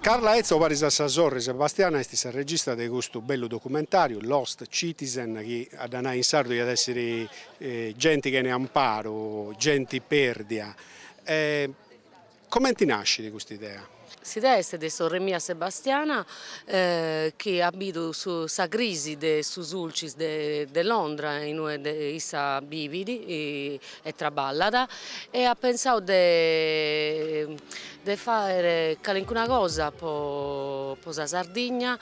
Carla Etzo paris a sa sorri Sebastiana est sa regista de custu bellu documentàriu Lost Citizen chi a dda nai in sardu iat essiri genti chene amparu, genti perdia. Comenti nascit custa idea? S'idea est de sorre mia Sebastiana chi at bidu sa crisi de su Sulcis de Londra in ue issa bivit e traballat e at pensadu de de fàere calincuna cosa po sa Sardigna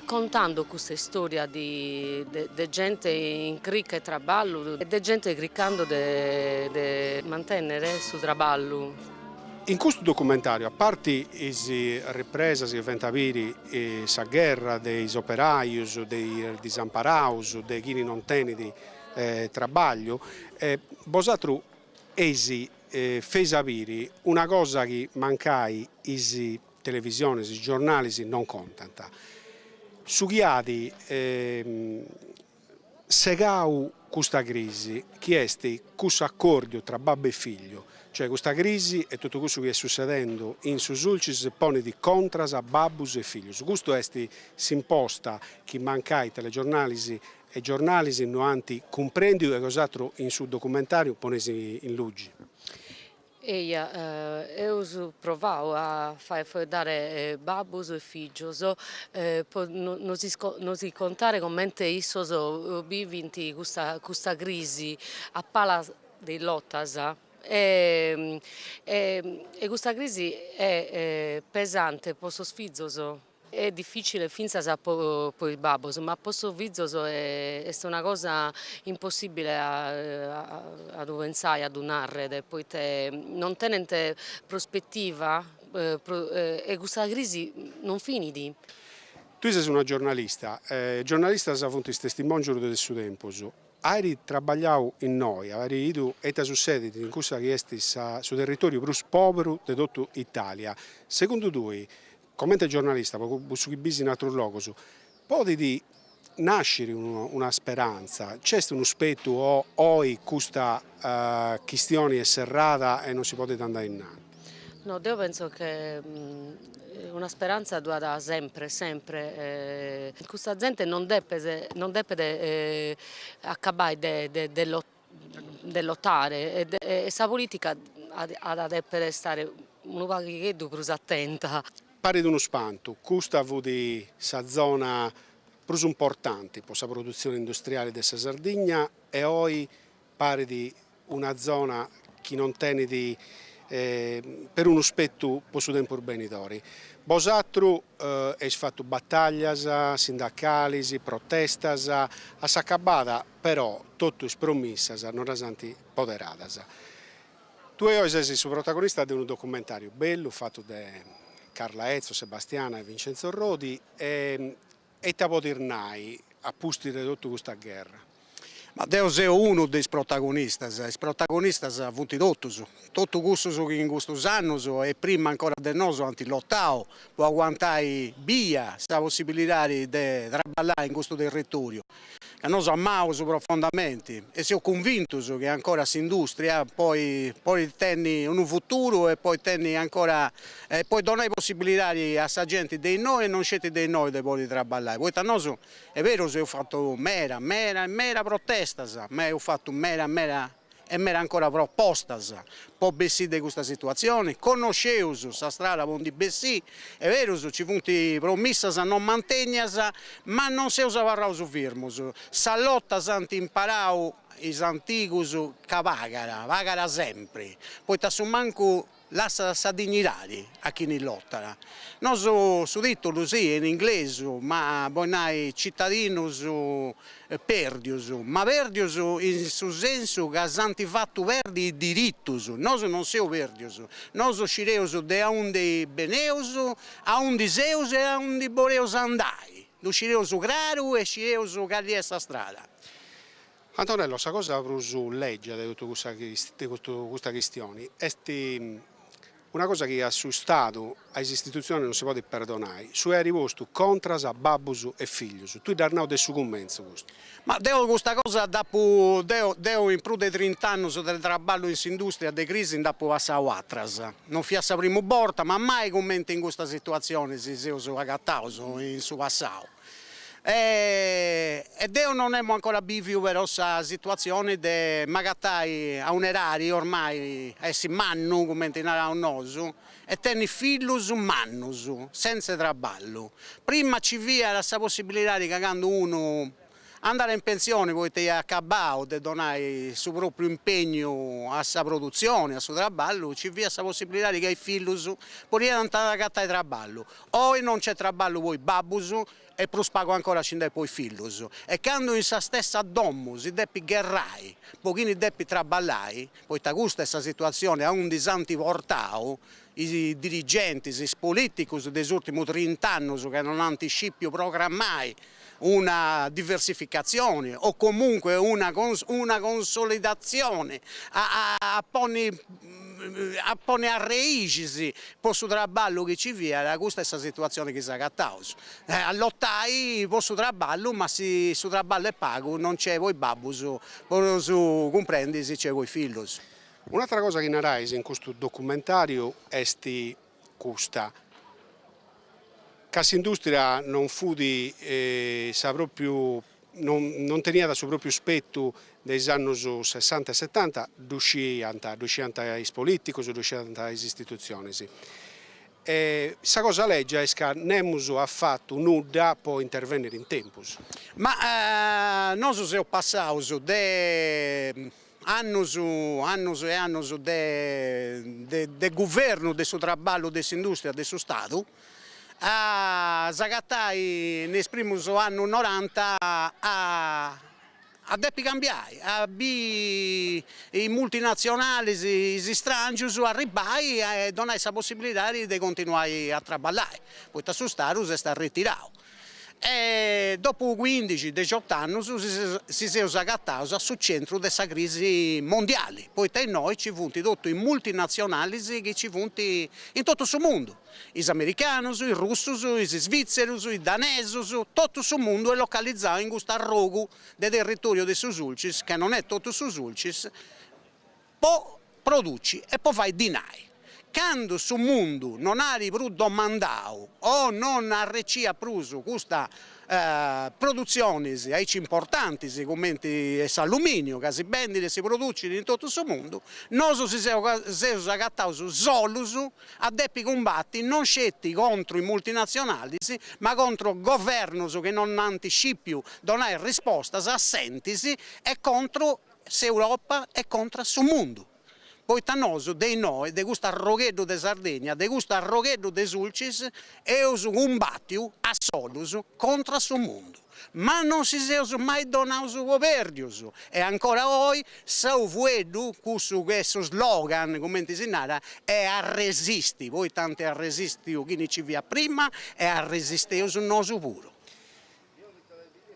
contando custa istoria de de gente in crica 'e traballu e de gente cricando de de mantennere su traballu. In custu documentariu, a parti is ripresas chi faint a biri sa gherra de is operaius, de is disamparaus, de chini non tenit trabagliu, bosatrus eis feis a biri una cosa chi mancai is televisionis, is giornalis non contant. Su chi at segau custa crisi, chi est cussu acordiu tra babbu e figliu, cioè custa crisi e totu cussu chi est sussedendu in su Sulcis ponit contras a babbus e figlius. Custu est s'imposta chi mancai telegiornalis e giornalis no ant cumprendiu e bosatrus in su documentariu poneis in lugi. Eja, eus provau a fai fueddare babbus e fìgios po nos nos contare comente issos bivint custa custa crisi a palas de is lotas e e custa crisi est pesante po sos fizos Est dificile fintzas po is babbos, ma po sos fizos est una cosa impossibile a ddu pensai, a ddu narrer, poite non tenent prospetiva e custa crisi non finit. Tui ses una giornalista, e giornalistas funt is testimongius de su tempus. Airi trabagliau innoi, airi 'idu ita sussedit in cussa chi est su territoriu prus poberu de totu Italia, segundu tui Comente giornalista, po su chi bis in atrus logus, podit nasciri una speranza, nc'est unu spetu o oi custa chistioni est serrada e non si podit andai innanti? No, deo penso che una speranza ddu at sempre, sempre. Custa zente non depet non depet acabai de de de lotare e sa politica at a depere stare unu paghigheddu prus atenta. Parit unu spantu, custa fut sa zona prus importanti po sa produtzioni industriali de sa Sardigna e oi parit una zona chi non tenit perunu spetu po su tempus benidori. Bosatrus eis fatu bataglias sindacalis, protestas, a s'acabada però totu is promissas non ddas ant poderadas. Tui oi ses su protagonista de unu documentàriu bellu fatu de Carla Etzo, Sebastiana e Vincenzo Rodi e ita podis nai a pustis de totu custa gherra? Ma deo seo unu de is protagonistas, is protagonistas funt totus, totu cussus chi in custus annus e prima ancora de nosu ant lotau po aguantai bia sa possibilidadi de traballai in custu territoriu ca nosu amaus profondamenti e seus cunvintus chi ancora s'industria poi podit tenni unu futuru e podit tenni ancora e podit donai possibilidadi a sa genti de innoi e non sceti de innoi de podi traballai, poita nosu est berus eus fatu meda meda e meda protestas, ma eus fatu meda meda. e meda ancora propostas po bessì de custa situatzioni, connosceus sa strada po ndi bessì, est berus ci funt promissas non mantegnas, ma non seus abarraus firmus, sa lota s'ant imparau is antigus ca pagat, pagat sempri, poita a su mancu Lassat sa dignidadi a chini lotat. Nosu su titulu si est in inglesu ma bolit nai citadinus perdius, ma perdius in su sensu ca s'ant fatu perdi is diritus, nosu non seus perdius, nosu scideus de aundi beneus, aundi seus e aundi boleus andai, ddu scideus craru e scideus cali est sa strada. Antonello, sa cosa prus lègia de totu cussa de custa chistioni est una cosa chi a su Stadu, a is istitutzionis non si podit perdonai, su 'e airi postu contras a babbus e fillus. Tui dd'as nau de su cumentzu custu. Ma deo custa cosa dd'apu, deo deo in prus de trint'annus de traballu in s'industria de crisi nd'apu passau atras, non fiat sa primu borta, ma mai cumenti in custa situatzioni si seus agataus in su passau. E deu non emu ancora biviu però sa situatzioni de m'agatai a un'edadi ormai a essi mannu, cumenti naraus nosu, e tenni fillus mannus sentz'e traballu. Prima ci fiat sa possibilidadi ca candu unu andat in pentzioni poita iat acabau de donai su propriu impegnu a sa produtzioni, a su traballu, ci fiat sa possibilidadi ca is fillus podiant agatai traballu. Oi non nc'est traballu po is babbus e prus pagu ancora ci nd'est po is fillus. E candu in sa stessa domu si depit gherrai po chini depit traballai, poita custa est sa situatzioni aundi s'ant portau is dirigentis, is politicus de is urtimus trint'annus ca non ant scipiu programmai una diversificatzioni o comunque una una consolidatzioni a a ponni a ponni arreixis po su traballu chi ci fiat, custa est sa situatzioni chi s'agataus, a lotai po su traballu ma si su traballu est pagu non nc'est po is babbus po su cumprendi si nc'est po is fillus. Un'atra cosa chi narais in custu documentariu est custa, ca s'industria non fut sa propriu non teniat su propriu spetu de is annus sessanta e setanta, ddu sciiant, ddu sciiant is politicus, ddu sciiant is istitutzionis. E sa cosa lègia est ca nemus at fatu nudda po intervenniri in tempus. Ma nosu seus passaus de annus annus e annus de de guvernu de su traballu de s'industria de su Stadu a s'agatai in is primus annus noranta a a depi cambiai, a biri is multinatzionalis, is istrangius arribbai e donai sa possibilidadi de continuai a traballai, poita su Stadu s'est arretirau. E dopu cuindixi, dexiott'annus si seus agataus a su centru de sa crisi mondiali, poita innoi ci funt totu is multinatzionalis chi ci funt in totu su mundu, is americanus, is russus, is svitzerus, is danesus, totu su mundu est localizau in custu arrogu de territoriu de su Sulcis, ca non est totu su Sulcis, po produci e po fai dinai. Candu su mundu non at prus domandau o non arreciat prus custa produtzionis aici importantis cumenti est s'alluminiu ca si bendit e si producit in totu su mundu, nosu si seus agataus solus a depi cumbati non sceti contru is multinatzionalis ma contru governus chi non ant scipiu donai rispostas assentis e contru s'Europa e contra su mundu, poita nosu de innoi, de custu arrogheddu de Sardegna, de custu arrogheddu de Sulcis, eus cumbatiu a solus contra su mundu, ma non si seus mai donaus po perdius e ancora oi su fueddu, cussu chi est su slogan, cumenti si narat, est arresisti, poita ant arresistiu chini ci fiat prima e arresisteus nosu puru.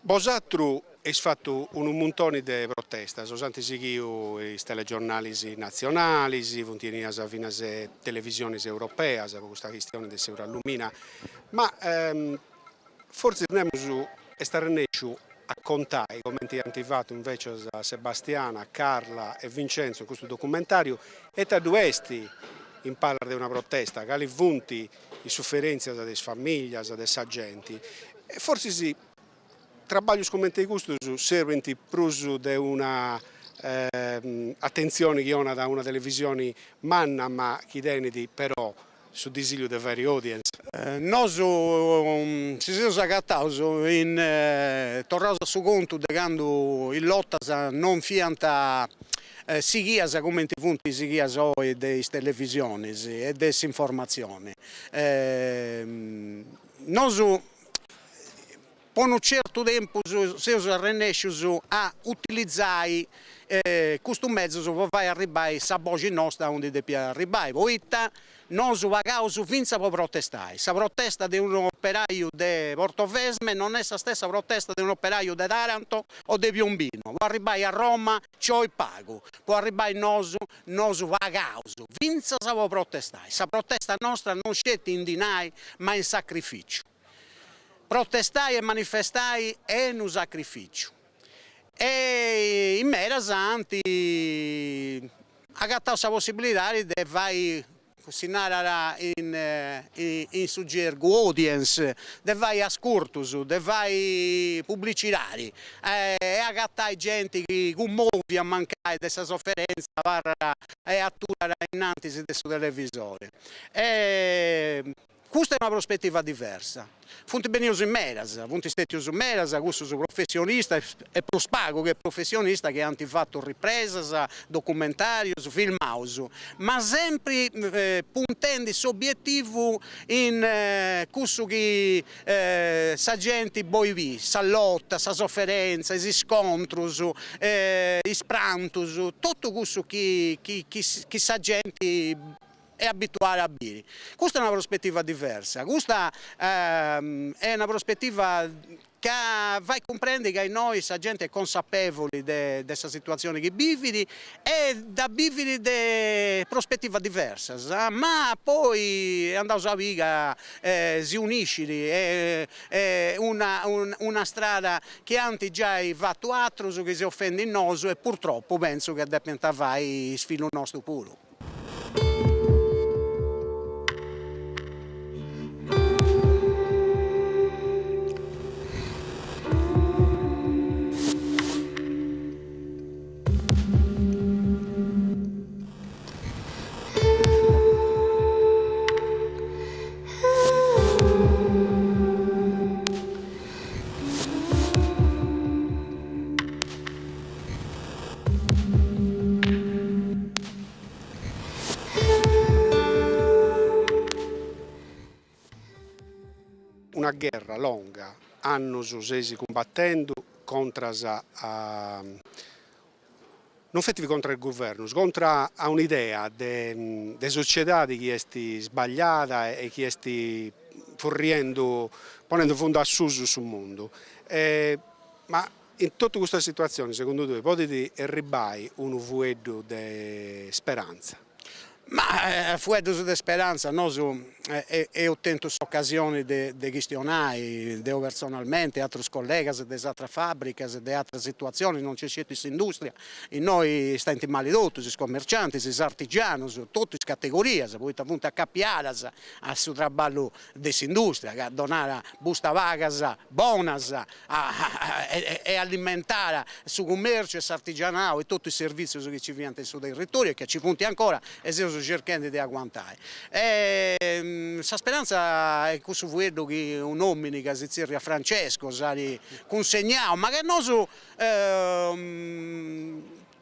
Bosatrus eis fatu unu muntoni de protestas, bos ant sighiu is telegiornalis natzionalis, funt enias finas televisionis europeas po custa chistioni de s'Eurallumina, ma fortzis nemus est arrennesciu a contai cumenti ant fatu invecias Sebastiana, Carla e Vincenzo in custu documentariu, ita ddu est in palas de una protesta, cali funt is suferentzias de is familias, de sa genti E fortzis trabaglius cumenti custus serbint prus de una. Atentzioni chi 'onat una televisioni manna ma chi tenit però su disigliu de fairi audience. Nosu si seus agataus in, torraus a su contu de candu is lotas non fiant sighias cumenti funt sighias oi de is televisionis e de s'informatzioni. Nosu Po unu certu tempus seus arrennescius a utilizai custus mezus po fai arribbai sa boxi nosta aundi depiat arribbai, poita nosu pagaus fintzas po protestai. Sa protesta de unu operaiu de Portovesme non est sa stessa protesta de unu operaiu de Taranto o de Piombino, po arribbai a Roma nci 'olit pagu, po arribbai nosu, nosu pagaus fintzas po protestai. Sa protesta nostra non sceti in dinai ma in sacrificiu. Protestai e manifestai est unu sacrificiu e in medas ant agatau sa possibilidadi de fai, si narat in su gergu, audience, de fai ascurtus, de fai publicidadi e agatai genti chi cummovia mancai de sa soferenza abarrat e aturat innantis de su televisori. Custa est una prospetiva diversa. Funt benius in medas, funt stètius medas cussus professionistas e prus pagu che professionistas chi ant fatu ripresas, documentàrius, filmaus, ma sempri puntendi s'obietivu in cussu chi sa genti bolit biri, sa lota, sa soferenza, is iscontrus, is prantus, totu cussu chi chi sa genti est abituada a biri. Custa est una prospetiva diversa, custa est una prospetiva ca fait cumprendi ca innoi sa genti est consapevoli de de sa situatzioni chi bivit e dda bivit de prospetivas diversas, ma poi andaus a biri ca si uniscit e est una una strada chi ant giai fatu atrus chi seus fendi nosu e purtroppu pentzu ca depint fai is fillus nostus puru. Una gherra longa, annus seis cumbatendu contras a, non feti contra is guvernus, contra a un'idea de de sociedadi chi est sbagliada e chi est furriendu, ponendu fundu a susu su mundu. Ma In totu custa situatzioni, segundu tui, podit erribai unu fueddu de speranza? Ma fueddus de speranza nosu eus tentu s'ocasioni de chistionai, deu personalmenti e atrus collegas de is atras fabricas, de atras situatzionis, non nc'est sceti s'industria, innoi staint mali totus, is commerciantis, is artigianus, totu is categorias, poita funt acapiadas a su traballu de s'industria ca donat busta pagas bonas e alimentat su cummerciu e s'artigianau e totu is servitzius chi nci fiant in su territoriu e chi nci funt ancora e seus circhendi de aguantai. E sa speranza est cussu fueddu chi un'omini ca si zerriat Francesco s'at cunsegnau ma ca nosu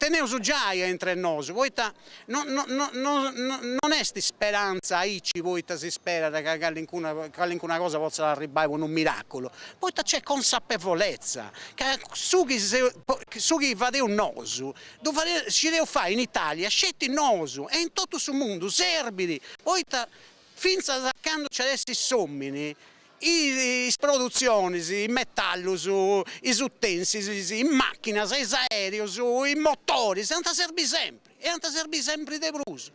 Teneus giai intre nosu, poita no no no non est speranza aici poita si sperat ca calincuna calincuna cosa potzat arribbai po unu miraculu, poita nc'est consapevolezza ca su chi su chi fadeus nosu ddu fadeus scideus fai in Italia sceti nosu e in totu su mundu serbit poita finzas a candu nc'at essi s'omini Is produtzionis, is metallus, is utensilis, is machinas, is aereus, is motoris ant a serbì sempri e ant a serbì sempri de prus.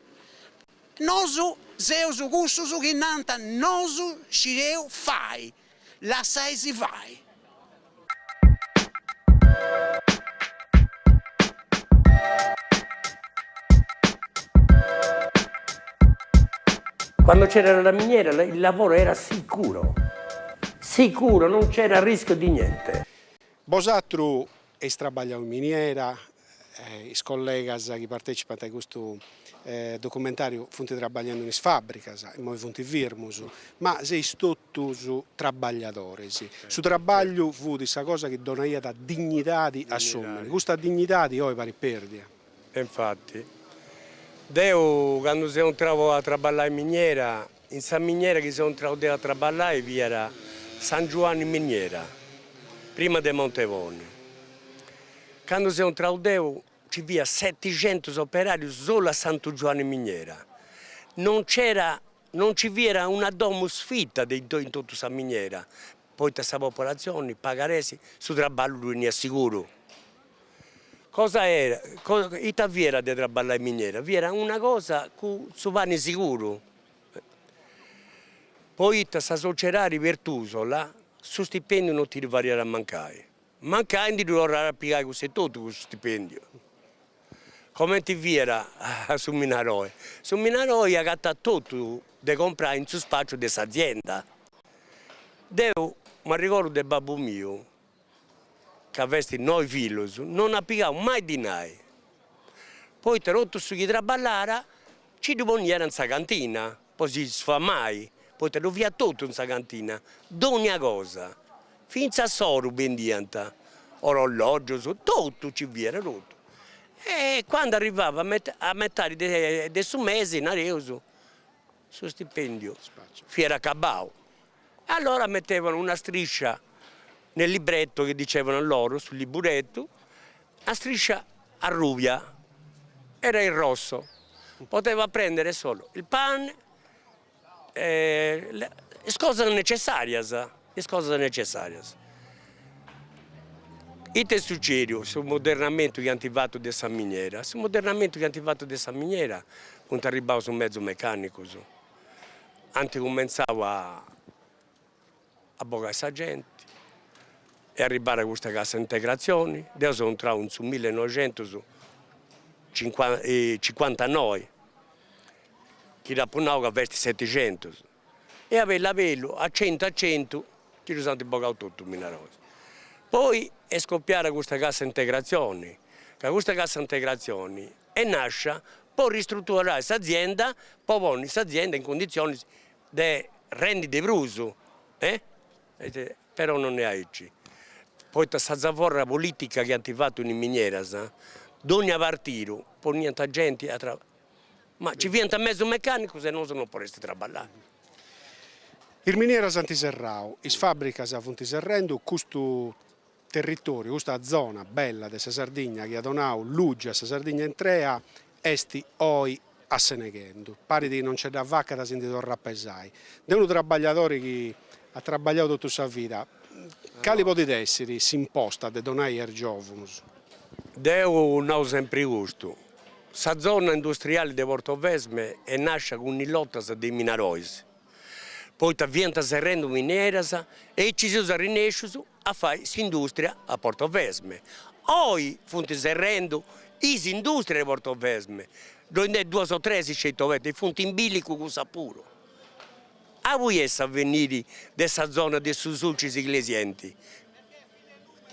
Nosu seus cussus chi nant nosu scideus fai, lassaisi fai. Quando c'era la miniera il lavoro era sicuro, sicuro, non c'era rischio di niente. Bosatrus eis trabagliau in miniera. Is collegas chi partecipant a custu documentariu funt trabagliendu in is fabricas, immoi funt firmus, ma seis totus trabagliadoris. Su trabagliu fut sa cosa chi donaiat dignidadi a s'omini, custa dignidadi oi parit perdia. E infati, deu candu seu intrau a traballai in miniera, in sa miniera chi seu intrau deu a traballai fiat San Giuanni Miniera, prima de Monteponi. Candu seu intrau deu nci fiat setixentus operarius solu a Santu Giuanni Miniera, non nc'era, non nci fiat una domu sfita de in totu sa miniera, poita sa popolatzioni pagaresi su traballu ddu teniat siguru. Cosa era, ita fiat de traballai in miniera, fiat una cosa cun su pani siguru, poita sa sociedadi Pertusola su stipendiu non ti ddu fadiat mancai Mancai ndi ddu torrat a pigai cussu etotu cussu stipendiu. Comenti fiat su minaroi? Su minaroi agatat totu de comprai in su spaciu de s'azienda. Deu m'arrigodu de babbu miu, ca festis noi fillus, non at pigau mai dinai, poita totu su chi traballat nci ddu poniat in sa cantina po si sfamai, poita ddu fiat totu in sa cantina, dogna cosa, fintzas s'oru bendiant, orologius, totu nci fiat, totu. E candu arrivava a metadi de su mesi, nareus, su stipendiu fiat acabau. Allora mettevano una striscia nel libretto che dicevano loro, su liburetu, una striscia arrubia, era il rosso, poteva prendere solo il pane e is cosas necessarias, is cosas necessarias. Ite est sucediu, su modernamentu chi ant fatu de sa miniera, su modernamentu chi ant fatu de sa miniera funt arribbaus mezus mecanicus, ant cumentzau a a bogai sa genti, est arribbada custa cassa integratzioni, deu seu intrau in su millinoixentus cincuantanoi, chi dd'apu nau ca festis setixentus, e a bellu a bellu, a centu a centu, nci ddus ant bogau totus is minaroris. Poi est scoppiada custa cassa integratzioni, ca custa cassa integratzioni est nascia po ristruturai s'azienda, po ponni s'azienda in cunditzionis de rendi de prus, eh? Però non est aici, poita sa zavorra politica chi ant fatu in is minieras, dogna partidu poniant genti a traballai, ma nci fiant mezus mecanicus e nosu non podestis traballai. Is minieras ant serrau, is fabricas funt serrendu, custu territoriu, custa zona bella de sa Sardigna chi at donau lugi a sa Sardigna intrea est oi asseneghendu. Parit chi non nce dda facat a si ndi torrai a pesai. De unu trabagliadori chi at trabagliau totu sa vida, cali podit essiri s'imposta de donai a is giovunus? Deu nau sempri custu, sa zona industriali de Portovesme est nascia cun is lotas de is minarois, poita fiant serrendu minieras e aici seus arrennescius a fai s'industria a Portovesme. Oi funt serrendu is industrias de Portovesme, ddoi nd'est duas o tres sceti obertas e funt in bilicu cussas puru. Abui est s'avveniri de sa zona de su Sulcis Iglesienti?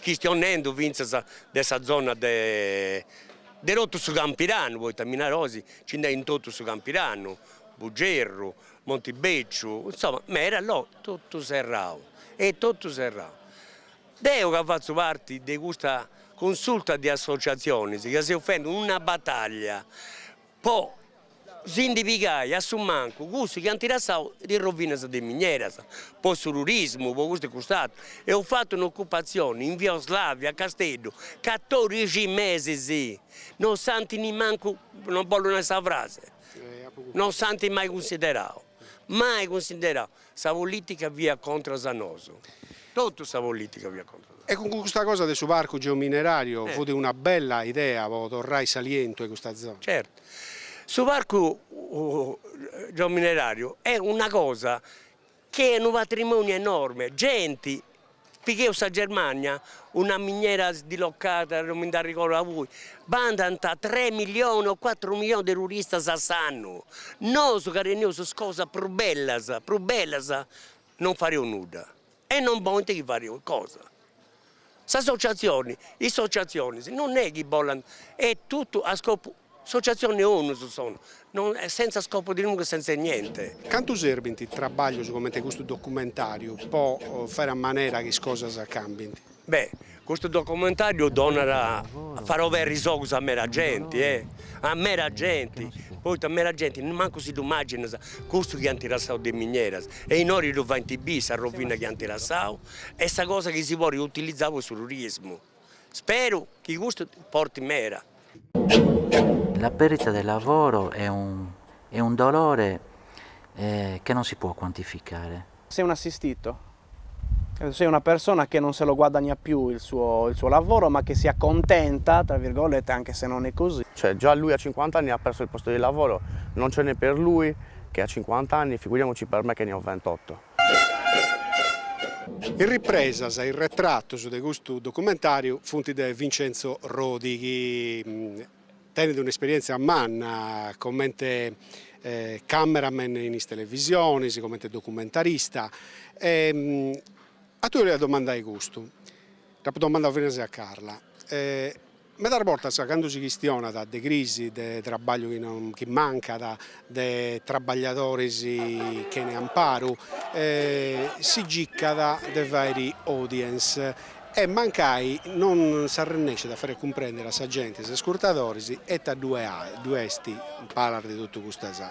Chistionendu fintzas de sa zona de de totu su Campidanu, poita minarois nci nd'est in totu su Campidanu, Bugerru, Montibeciu, insoma meda logu, totu serrau, est totu serrau. Deu ca fatzu parti de custa consulta de associatzionis ca seus fendi una bataglia po si ndi pigai a su mancu cussu chi ant lassau de is rovinas de minieras, po su turismu, po custu e cust'aturu. Eus fatu un'ocupatzioni in via Oslavia a Casteddu catodixi mesis, non s'ant nimancu, non bollu nai sa frasi, non s'ant mai cunsiderau, mai cunsiderau. Sa politica fiat contras a nosu, totu sa politica fiat contras a nosu. E cun custa cosa de su parcu geominerariu fut una bella idea po torrai s'alientu a custa zona. Certu, su parcu geominerariu est una cosa chi est unu patrimoniu enorme, genti Pigheus sa Germania, una miniera sdilocada, non mi nd'arrigodu abui, b'andant tres millionis o cuatru millionis de turistas a s'annu. Nosu ca teneus is cosas prus bellas, prus bellas, non fadeus nudda e non bolint chi fadeus cosa. S'associatzioni, is associatzionis non est chi bollant, est totu a scopu, associatzioni onus sono, non, senza scopo di lucro e senza niente. Cantu serbint trabaglius comente custu documentariu po fai a manera chi is cosas cambint? Beh, custu documentariu donat a fai oberri is ogus a meda genti, eh, a meda genti, poita meda genti mancu si ddu imaginat custu chi ant lassau de minieras e innoi ddu faint biri sa rovina chi ant lassau e sa cosa chi si podit utilizzai po su turismu. Speru chi custu portit meda. La perdita del lavoro è un è un dolore che non si può quantificare. Sei un assistito, sei una persona che non se lo guadagna più il suo, il suo lavoro, ma che si accontenta, tra virgolette, anche se non è così. Cioè già lui a 50 anni ha perso il posto di lavoro, non ce n'è per lui che ha 50 anni, figuriamoci per me che ne ho 28. Is ripresas e is retratus de custu documentàriu funt de Vincenzo Rodi chi Tenit un'esperièntzia manna comente cameraman in is televisionis, comente documentarista e a tui 'olia domandai custu, dd'apu domandau finas a Carla, medas bortas candu si chistionat de crisi, de trabagliu chi non chi mancat, de trabagliadoris chene amparu, si circat de fairi audience E mancai non s'arrennescit a fai cumprendiri a sa genti, a is ascurtadoris, ita ddue est in palas de totu custas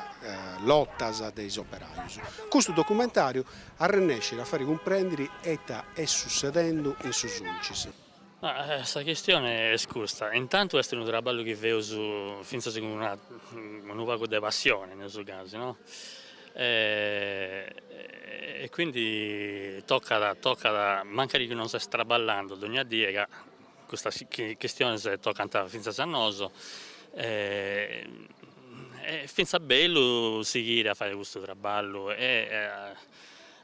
lotas de is operajus. Custu documentàriu arrennescit a fai cumprendiri ita est sussedendu in su Sulcis. Ma sa chistione est custa, intantu est unu traballu chi feus fintzas cun una unu pagu de passione, neus gasi no E quindi tocat tocat mancari chi non ses traballando dogna die ca custas chistiones tocant fintzas a nosu est fintzas bellu sighire a fai custu traballu e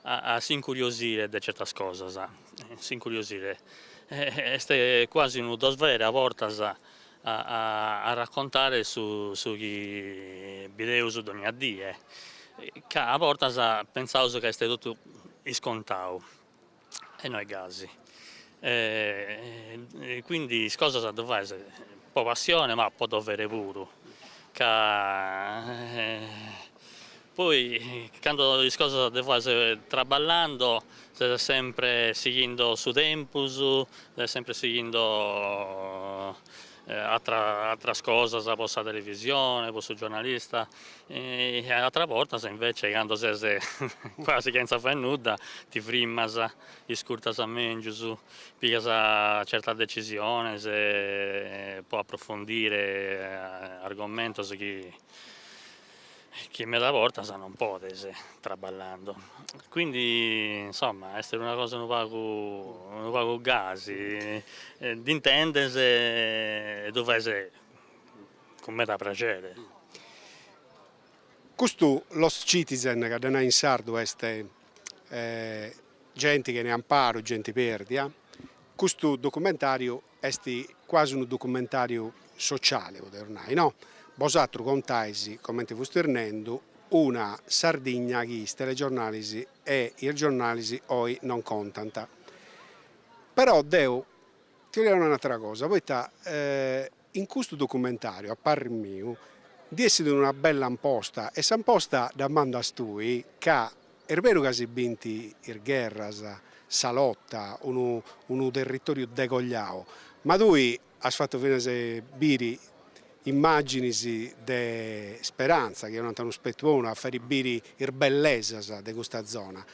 a s'incuriosire de certas cosas, s'incuriosire est quasi unu dovere a bortas a raccontare su su chi bideus dogna die, ca a bortas pentzaus ca est totu iscontau e no est gasi. Quindi is cosas ddu fais po passione ma po dovere puru, ca Poi cando is cosas ddas fais traballando ses sempre sighindo su tempus, ses sempre sighindo ateras cosas po sa televisione, po su giornalista, e ateras bortas invece cando ses quasi chentza fai nudda ti frimmas, iscurtas mengius, pigas certas decisiones po approfondire argomentos chi chi meda bortas non podes traballando, quindi insomma est una cosa unu pagu unu pagu gasi, dd'intendes e ddu fais cun meda praxere. Custu Lost Citizen, ca dda nai in sardu est genti chene amparu, genti perdia, custu documentariu Est quasi unu documentàriu sociale, podeus nai, no? Bosatrus contais, comente fustis nendu, una Sardigna chi is telegiornalis e is giornalis oi non contant. Però deu ti 'olia nai un'atera cosa, poita in custu documentàriu, a parri miu, ndi essit una bella amposta e s'amposta dda mandas tui ca Est beru ca si bint is gherras, sa lota, unu unu territoriu degogliau, ma tui as fatu finas biri immàginis de speranza chi 'onant unu spetu 'onu a fairi biri is bellesas de custa zona.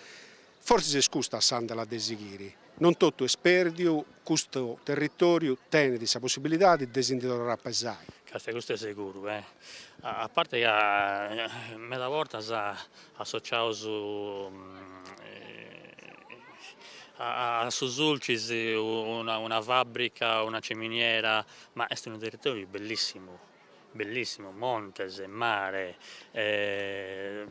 Fortzis est custa s'andala de sighiri, non totu est pèrdiu, custu territoriu tenit sa possibilidadi de si ndi torrai a pesai. Càstia custu est seguru, a parte ca meda bortas associaus a su Sulcis una una fabbrica, una ciminiera, ma est unu territoriu bellissimu, bellissimu, montes, mare,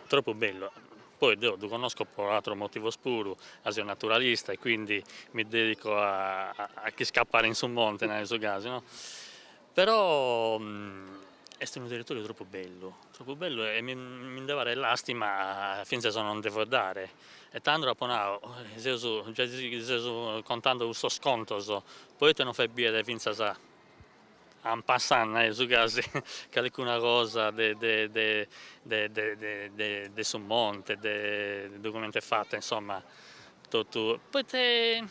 tropu bellu, poi deu ddu connosco po ateros motivos puru, ca seu naturalista e quindi mi dedico a a chiscapare in su monte, nareus gasi no, però. Est unu territoriu tropu bellu, tropu bellu e mi mi nde paret lastima finzas a non nde faeddare. E tando apo nau, seus giai chi seus contando custos contos, poite non fai biere finzas en passant nareus gasi calicuna cosa de de de de de de de su monte de de comente est fata insomma totu, poite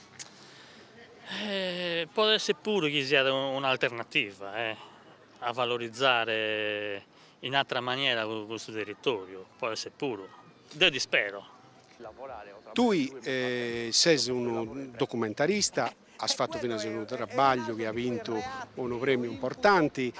podet esser puru chi siat un'alternativa a valorizare in atera maniera custu territoriu, podet esser puru, deo dd'ispero. Tui ses unu documentarista, as fatu finas unu trabagliu chi at bintu unu premiu importanti,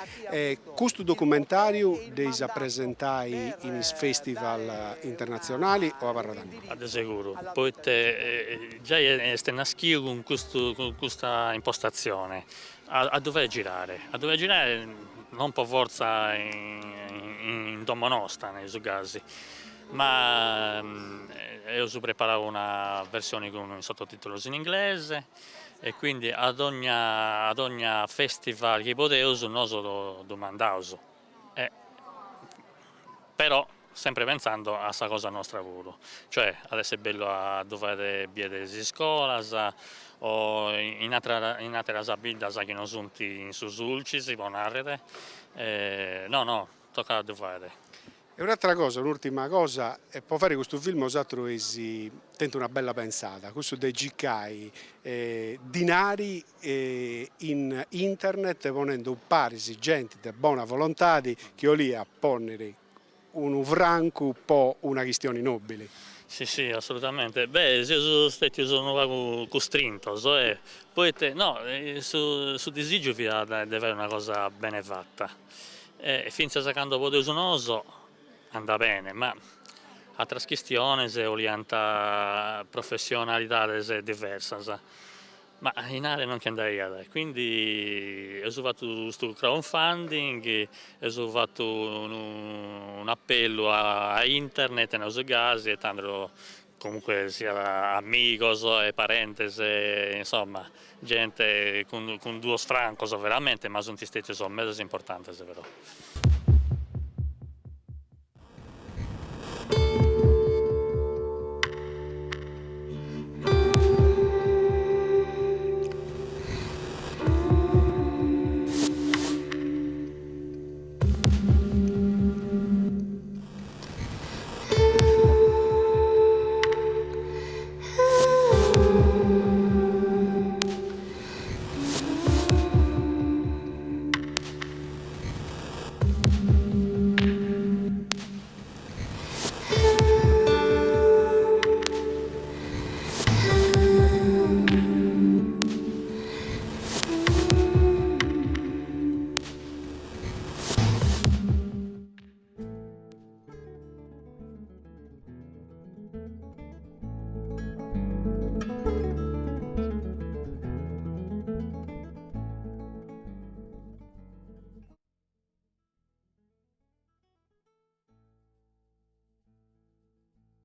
custu documentariu dd'eis a presentai in is festival internatzionali o abarrat innoi? A de seguru, poite giai est naschiu cun custu cun custa impostatzione, a ddu fai girare, a ddu fai girare non po fortza in domo nosta, nareus gasi, ma eus preparau una versioni cun is sottotitulos in inglese e quindi a dogna a dogna festival chi podeus nosu ddu mandaus e però sempre pentzando a sa cosa nostra puru, cioè at esser bellu a ddu fai biri in is iscolas o in ateras in ateras biddas chi non sunt in su Sulcis, po narrer, no no, tocat a ddu fai. E un'atera cosa, un'urtima cosa, po fai custu film 'osatrus eis tentu una bella pensada, cussu de circai dinari in internet ponendu paris genti de bona volontadi chi 'oliat ponniri unu francu po una chistioni nobili. Si si, assolutamente. Beh, seus stetius unu pagu custrintos, poita, no, su su disigiu fiat de fai una cosa bene fata e fintzas a cando podeus nosu andat bene, ma ateras chistiones 'oliant professionalidades diversas, ma 'inari non nche nd'aiat, quindi eus fatu custu crowdfunding, eus fatu unu un'appellu a internet, nareus gasi, e tando comunque siat amigos e parentes, insomma, gente cun cun duos francos veramente, ma sunt istetios medas importantes però.